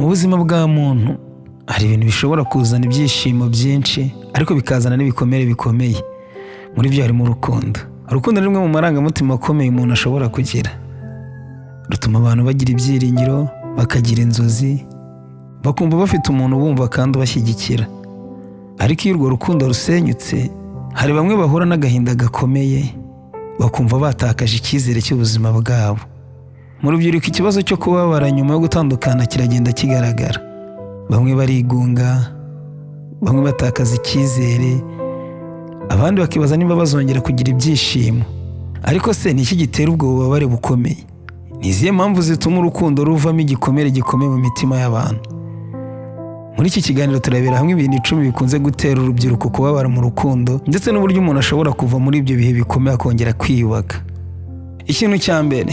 Mu buzima bwa muntu hari ibintu bishobora kuzana ibyishimo byinshi, ariko bikazana n'ibikomere bikomeye. Muri byo harimo urukundo. Urukundo ni rumwe mu marangamutima akomeye umuntu ashobora kugira. Rutuma abantu bagira ibyiringiro, bakagira inzozi, bakumva bafite umuntu ubumva kandi ubashyigikira. Ariko iyo urwo rukundo rusenyutse, hari bamwe bahura n'agahinda gakomeye, bakumva batakaje icyizere cy'ubuzima bwabo. Mu rubyiruko, ikibazo cyo kubabara nyuma yo gutandukana kiragenda kigaragara. Bamwe barigunga, bamwe batakaza icyizere, abandi bakibaza niba bazongera kugira ibyishimo. Ariko se ni iki gitera ubwo bubabare bukomeye? Ni izihe mpamvu zituma urukundo ruvamo igikomere gikomeye mu mitima y'abantu? Muri iki kiganiro turebera hamwe ibintu 10 bikunze gutera urubyiruko kubabara mu rukundo, ndetse n'uburyo umuntu ashobora kuva muri ibyo bihe bikomeye akongera kwiyubaka. Ikintu cya mbere: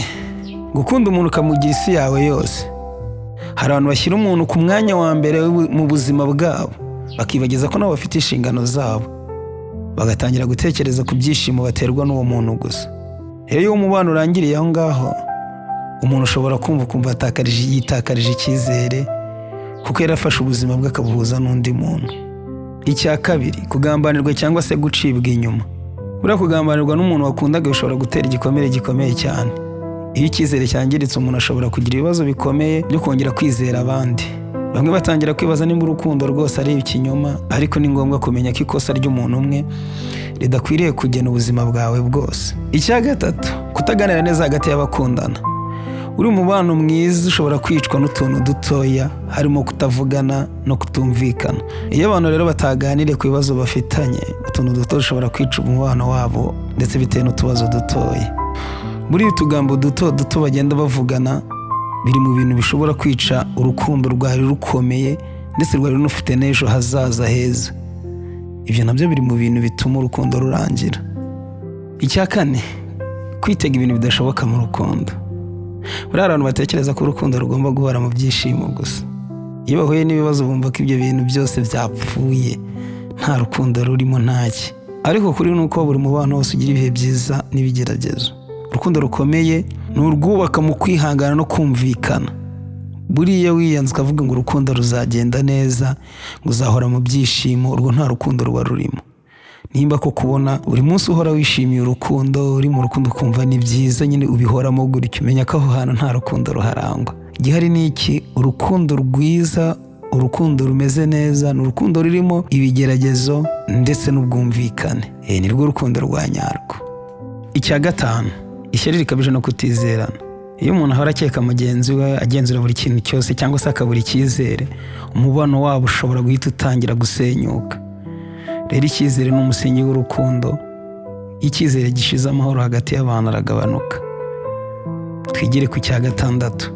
gukunda umuntu ukamugira isi yawe yose. Hari abantu bashyira umuntu ku mwanya wa mbere mu buzima bwabo, bakibagiza ko nabo bafite inshingano zabo, bagatangira gutekereza ku byishimo baterwa n'uwo muntu gusa. Rero iyo umubano urangiriye aho ngaho, umuntu ushobora kumva ukumva yitakarije icyizere, kuko yarafashe ubuzima bwe akabuhuza n'undi muntu. Icya kabiri: kugambanirwa cyangwa se gucibwa inyuma. Buriya kugambanirwa n'umuntu wakundaga bishobora gutera igikomere gikomeye cyane. Iyo icyizere cyangiritse, umuntu ashobora kugira ibibazo bikomeye byo kongera kwizera abandi. Bamwe batangira kwibaza niba urukundo rwose ari ikinyoma, ariko ni ngombwa kumenya ko ikosa ry'umuntu umwe ridakwiriye kugena ubuzima bwawe bwose. Icya gatatu: kutaganira neza hagati y'abakundana. Uri umubano mwiza ushobora kwicwa n'utuntu dutoya, harimo kutavugana no kutumvikana. Iyo abantu rero bataganiriye ku bibazo bafitanye, utuntu duto dushobora kwica umubano wabo, ndetse bitewe n'utubazo dutoya. Muri utugambo duto duto bagenda bavugana biri mu bintu bishobora kwica urukundo rwari rukomeye, ndetse rwari runafite n'ejo hazaza heza. Ibyo nabyo biri mu bintu bituma urukundo rurangira. Icya kane: kwitega ibintu bidashoboka mu rukundo. Buriya abantu batekereza ko urukundo rugomba guhora mu byishimo gusa. Iyo bahuye n'ibibazo, bumva ko ibyo bintu byose byapfuye, nta rukundo rurimo, ntaki. Ariko kuri ni uko buri mubano wose ugira ibihe byiza n'ibigeragezo. Urukundo rukomeye ni urwubaka mu kwihangana no kumvikana. Buriya wiyanze ukavuga ngo urukundo ruzagenda neza, ngo uzahora mu byishimo, urwo nta rukundo ruba rurimo. Nimba ko kubona buri munsi uhora wishimiye urukundo, uri mu rukundo ukumva ni byiza nyine, ubihoramo gutyo, menya ko aho hantu nta rukundo ruharangwa. Igihari ni iki? Urukundo rwiza, urukundo rumeze neza, ni urukundo rurimo ibigeragezo ndetse n'ubwumvikane. Ni rwo rukundo rwa nyarwo. Icya gatanu: ishyari rikabije no kutizerana. Iyo umuntu ahora akeka mugenzi we, agenzura buri kintu cyose, cyangwa se akabura icyizere, umubano wabo ushobora guhita utangira gusenyuka. Rero icyizere ni umusingi w'urukundo. Iyo icyizere gishize, amahoro hagati y'abantu aragabanuka. Twigire ku cya gatandatu.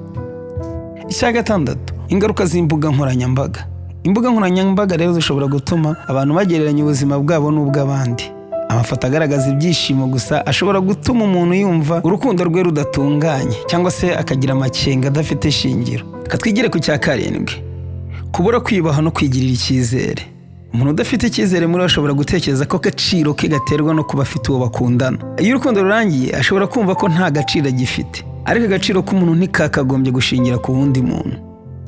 Icya gatandatu: ingaruka z'imbuga nkoranyambaga. Imbuga nkoranyambaga rero zishobora gutuma abantu bagereranya ubuzima bwabo n'ubw'abandi. Amafoto agaragaza ibyishimo gusa ashobora gutuma umuntu yumva urukundo rwe rudatunganye, cyangwa se akagira amakenga adafite ishingiro. Reka twigire ku cya karindwi: kubura kwiyubaha no kwigirira icyizere. Umuntu udafite icyizere muri we ashobora gutekereza ko agaciro ke gaterwa no kuba afite uwo bakundana. Iyo urukundo rurangiye, ashobora kumva ko nta gaciro agifite, ariko agaciro k'umuntu ntikakagombye gushingira ku wundi muntu.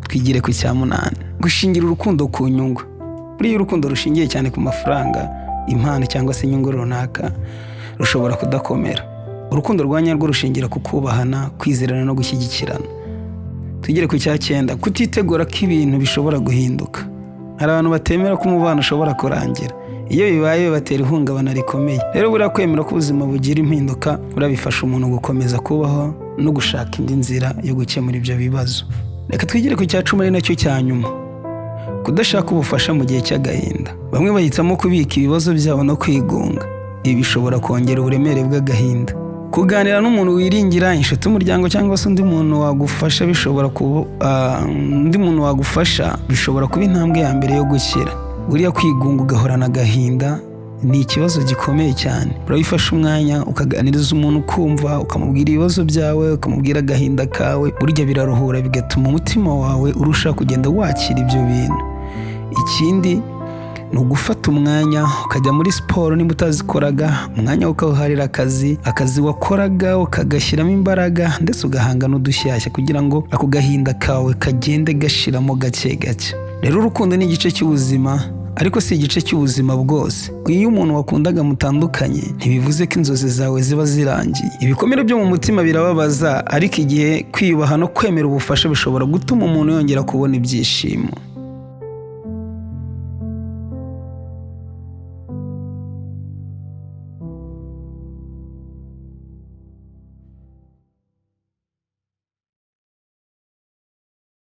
Twigire ku cya munani: gushingira urukundo ku nyungu. Buriya urukundo rushingiye cyane ku mafaranga, impano cyangwa se inyungu runaka rushobora kudakomera. Urukundo rwa nyarwo rushingira ku kubahana, kwizerana no gushyigikirana. Tugere ku cya cyenda: kutitegura ko ibintu bishobora guhinduka. Hari abantu batemera ko umubano ushobora kurangira. Iyo bibaye, bibatera ihungabana rikomeye. Rero buriya kwemera ko ubuzima bugira impinduka, buriya bifasha umuntu gukomeza kubaho no gushaka indi nzira yo gukemura ibyo bibazo. Reka twigire ku cya 10, ari nacyo cya nyuma: kudashaka ubufasha mu gihe cy'agahinda. Bamwe bahitamo kubika ibibazo byabo no kwigunga. Ibi bishobora kongera uburemere bw'agahinda. Kuganira n'umuntu wiringira, inshuti, umuryango cyangwa se undi muntu wagufasha bishobora kuba intambwe ya mbere yo gukira. Buriya kwigunga ugahorana agahinda ni ikibazo gikomeye cyane. Urabifasha umwanya ukaganiriza umuntu ukumva, ukamubwira ibibazo byawe, ukamubwira agahinda kawe. Burya biraruhura, bigatuma umutima wawe urushaho kugenda wakira ibyo bintu. Ikindi Ni ugufata umwanya ukajya muri siporo niba utazikoraga, umwanya ukawuharira akazi, akazi wakoraga ukagashyiramo imbaraga, ndetse ugahanga n'udushyashya kugira ngo ako gahinda kawe kagende gashiramo gake gake. Rero urukundo ni igice cy'ubuzima, ariko si igice cy'ubuzima bwose. Iyo umuntu wakundaga mutandukanye, ntibivuze ko inzozi zawe ziba zirangiye. Ibikomere byo mu mutima birababaza, ariko igihe, kwiyubaha no kwemera ubufasha bishobora gutuma umuntu yongera kubona ibyishimo.